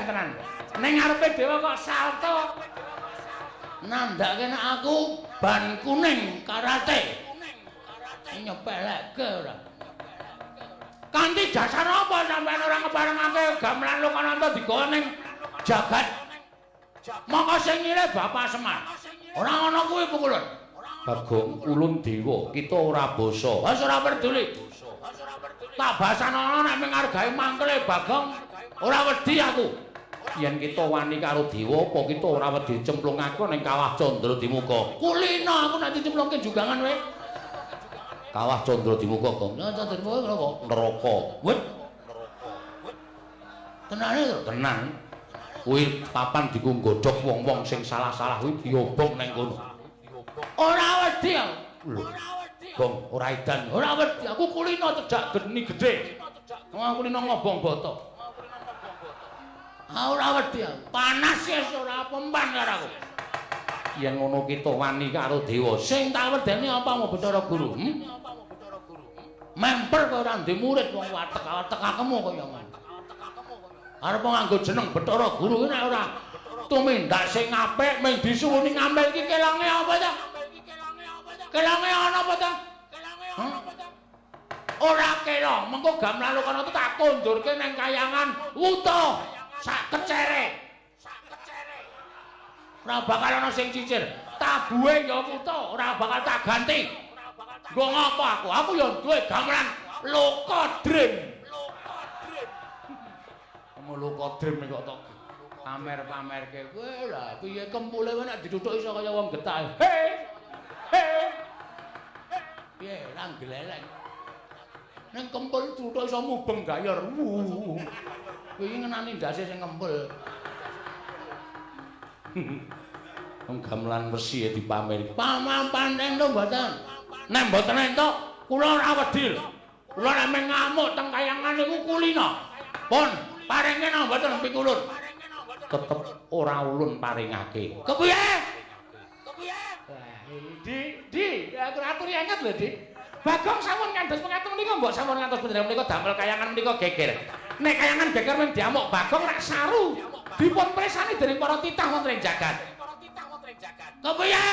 tenan. Ning ngarepe dewa kok salto. Nandhake nek aku ban kuning karate. Nyepelekke ora. Kanthi dasar apa sampeyan ora ngeparengake gamelan Lokananta digawa ning jagat? Mongko sing nyilih Bapak Semar. Ora ana kuwi pukulun. Bagong ulun dewa, kita ora basa. Wis ora peduli. Tak basanono nek menghargai mangkele Bagong, ora wedi aku. Yen kita wani karo dewa, apa kita ora wedi cemplungake ning Kawah Candra Dimuka? Kulino aku nek dicemplungke jugangan kowe. Kawah Candra Dimuka, Gong. Candra Dimuka napa? Neraka. Wet. Tenane to? Tenan. Kuwi papan diku nggodhog wong-wong sing salah-salah kuwi diobong ning kono. Ora wedi aku. Lho. Gong, ora edan. Ora wedi, aku kulino cedhak geni gedhe. Wong kulino ngobong boto. Ah, ora wedi aku. Panas wis ora pempan karo aku. Yen ngono kita wani karo dewa. Sing tak wedeni apa mau Bathara Guru? Hmm? Memper kok ora ndek murid wong watek-watekakemu kaya ngono. Arep nganggo jeneng Bathara Guru ki nek ora tumindak sing apik mung disuwuni ngambil iki kelonge apa ta? Kelonge ana apa ta? Hah? Ora kelong, mengko gamelan Lokananta tak kondurke nang kayangan wuta sak kecere. Ora bakal ana sing cicir. Tabuhe ya wuta, ora bakal tak ganti. Nggo ngapa aku? Aku ya duwe gamelan Loka Dream. Loka Dream kok tok pamer-pamerke. Kowe lah piye kempule kowe nek dituthuk iso kaya wong getah. He. He. Piye ra gleleng. Ning kempul tuthuk iso mubeng gayor. Wuh. Kowe iki ngenani ndase sing kempul. Wong gamelan wesi ya dipamer. Pamampan entuk mboten? Nek mboten entuk, kula ora wedi lho. Kula nek meng ngamuk teng kayangan niku kulino. Pun, paringe nang mboten pikulun. Tetep ora ulun paringake. Kepiye? Kepiye? Di, aku aturi anget lho, Di. Bagong sampun ngantos pengaten menika mbok sampun ngantos panjenengan menika damel kayangan menika geger. Nek kayangan geger men diamuk Bagong rak saru. Dipun presani dening para titah wonten ing jagat. Kepiye?